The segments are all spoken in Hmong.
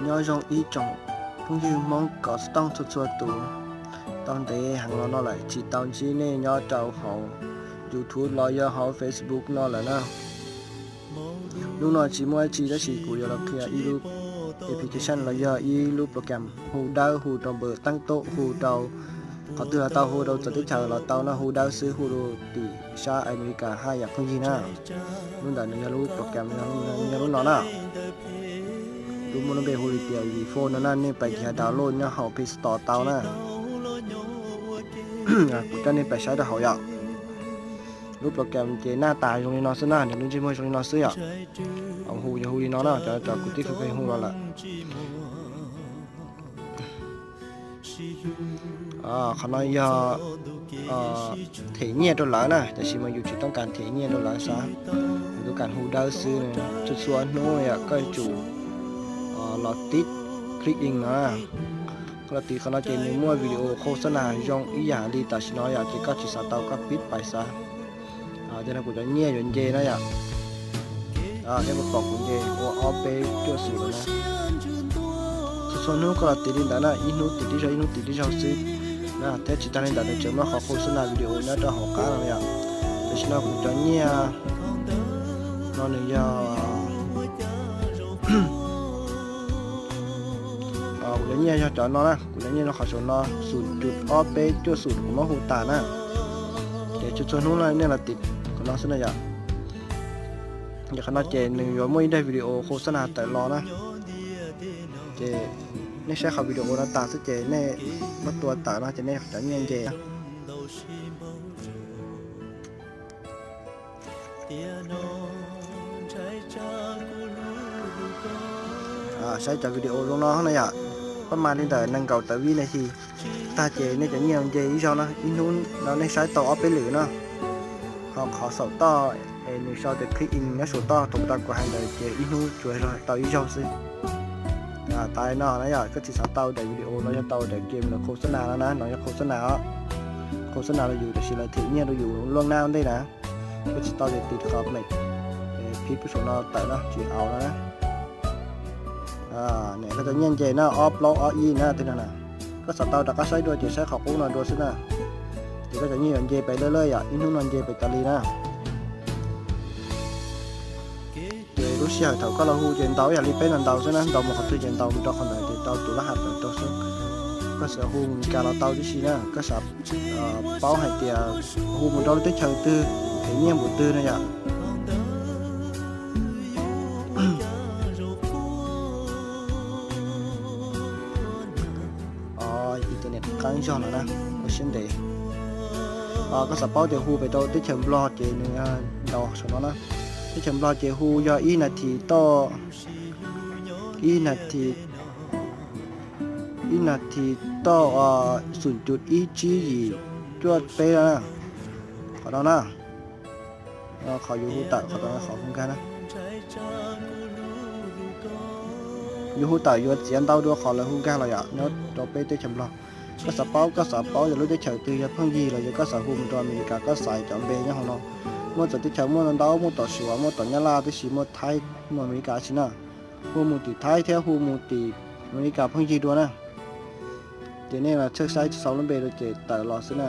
Nyob zoo ib tsoom phooj ywg Hmoob kov xov tooj txhua txhua tus. Tau ntev heev los no lawm tsis tau ntsib nej nyob rau hauv YouTube los yog hauv Facebook no lawm na. Hnub no tsis muaj dab tsi tab sis kuv yuav los qhia ib lub application los yog ib lub program hu dawb hu rau npawm teeb tub hu rau qhov twg los tau, hu rau txawv teb chaws los tau no, hu dawb xwb, hu rau tim sab America haj yam phooj ywg na. Lub ntawm nws yog lub program, yog lub no na. Lub muaj lub npe hu li tias Vphone no na, nej pais kiag download nyob hauv Play Store tau na. Kuv coj nej pais saib rau hauv yom. Lub program ces naj tas zoo li no xwb na, nws lub ntsej muag zoo li no xwb yom. Hu yog hu li no na, cov kwv tij hu los lawm. Qhov no yog them nyiaj rau lawv na, tiam sis mas yus tsis tau kam them nyiaj rau lawv xav, yus tau kam hu dawb xwb. Txhua txhua hnub yom koj yuav tsum los tiv click in no. Koj los tiv qhov no ces nws muaj video khos xab nas zoo ib yam li tam sim no yom, ces koj tsis xav tau koj pib pais xav. Tej no kuv cov nyiaj yuav nce na yom. Nej puas pom kuv nce ua ob peb cuaj xum lawm na. Txhua txhua hnub koj los tiv li ntawd na, ib hnub tiv tib zaug, ib hnub tiv tib zaug xwb na. Thiab tsis tag li ntawd nws tseem muaj qhov khos xab nas video nyob rau hauv qab no yom. Tam sim no kuv cov nyiaj no nws yog, kuv cov nyiaj yog cov no na, kuv cov nyiaj no qhov saum no xum cum ob peb cuaj xum kuv muab hu tas na. Ces txhua txhua hnub no nej los tiv qhov no xwb na yom. Ces qhov no ces nws yuav muaj ib daim video khos xab nas tawm los na. Ces nej saib qhov video no tas xwb ces nej muab tua tawm no ces nej cov nyiaj nce na. Saib cov video zoo no na yom, pab mas li ntawm nees nkaum tawm vib nas this tag ces nej cov nyiaj nce ib zaug na, ib hnub no nej saib tau ob peb lwm na. Ho qhov saum toj es nws sau tias click in nyob saum toj thaum kuv hais ntawd ces ib hnub tsuas tau ib zaug xwb. Tas no na yom, koj tsis xav tau daim video los yog tau daim game los khos xab nas no na, no yog khos xab nas os. Khos xab nas rau yus tiam sis lawv them nyiaj rau yus luaj nab ntej na. Koj tsis tau ces tiv qhov meem phib pub saum no tawm no tsis au no na. Nim koj cov nyiaj nce na, ob plaub ob ib na tej no na. Koj xav tau rov qab saib dua ces saib qhov qub no dua xwb na. Ces koj cov nyiaj yuav nce pes lawj lawj yom, ib hnub no nce pes tas li na. Ces lub sij hawm thaum koj los hu ces ntaus ib yam li peb no ntaus xwb na, ntaus mus qhov twg ces ntaus mus rau qhov ntawd ces tau tus lab has tawm rau xwb. Koj xav hu mus Meskas los tau tib si na, koj xav paub hais tias hu mus rau lub teb chaws twg, them nyiaj npaum twg no yom. Internet qab zog no na, ua siab ntev. Koj xav paub tias hu pem rau teb chaws Nplog ces nws ntaus saum no na. Teb chaws Nplog ces hu yog ib nas this toj, ib nas this, ib nas this toj xum cum ib tsib yim cuaj peb na. Qhov no na, qhov yus hu tawm, qhov hu nkag na. Yus hu tawm yuav txiav ntau dua qhov lawv hu nkag los yom, nyob rau peb teb chaws Nplog. Koj xav paub, koj xav paub yog lub teb chaws twg yog pheej yig los yog koj xav hu mus rau Amelikas koj xaiv cov npe nyob hauv no. Muaj txawv teb chaws, muaj ntau, muaj tom Suav, muaj tom Nyab Laj tib si, muaj Thaib, muaj Amelikas tib si na. Hu mus tim Thaib thiab hu mus tim Amelikas pheej yig dua na. Ces nej los tshawj saib tsis xaus lub npe rau ces tawm los xwb na.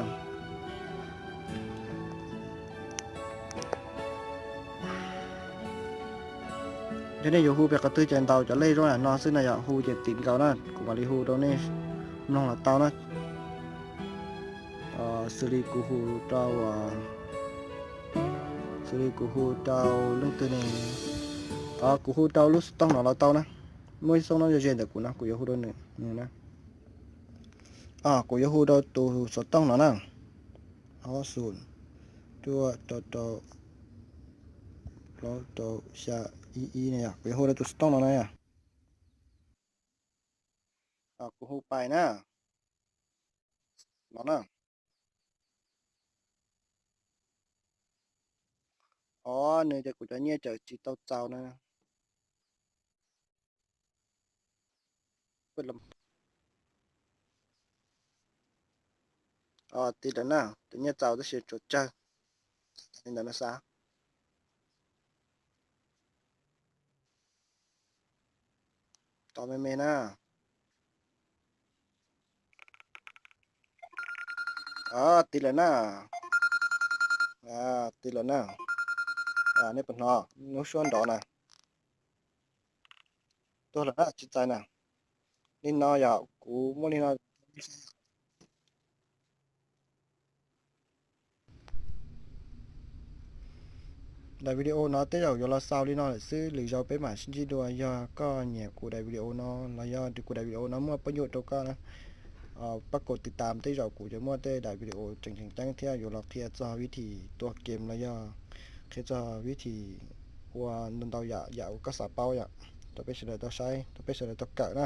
Yog nej yuav hu pem qhov twg ces ntaus cov lej zoo yam no xwb na yom, hu ces tim nkaus na, kuv mam li hu rau nej mloog los tau na. Xws li kuv hu rau, xws li kuv hu rau leej twg ne, kuv hu rau lub xov tooj no los tau na. Muaj ib xov tooj no ze ze ntawm kuv no, kuv yuav hu rau nws na. Kuv yuav hu rau tus xov tooj no na. Ob xum cuaj rau rau plaub rau xya ib ib na yom, kuv yuav hu rau tus xov tooj no na yom. Kuv hu pais na. No na. Os, nws ces kuv cov nyiaj tseem tsis tau txaus na. Os, tiv lawm na, cov nyiaj txaus tab sis tsuas tsawg li ntawd no xav. Tos me me na. Tiv lawm na. Tiv lawm na. Nej puas hnov lub suab nrov na? Tuag lawm na, tsis txais na. Li no yog kuv muaj li no. Daim video no tej zaum yuav los xaus li no lawm xwb, lwm zaus peb mam sib ntsib dua. Yog koj nyiam kuv daim video no los yog kuv daim video no muaj pob ncuam rau koj na, pab kaum tiv tam, tej zaum kuv yuav muaj tej daim video tseem tseem ceeb thiab yuav los qhia txog vib thim tua kem los yog qhia txog vib thim ua ntau ntau yam, yam uas koj xav paub yom, rau peb sawv daws tau saib, rau peb sawv daws tau kawm na.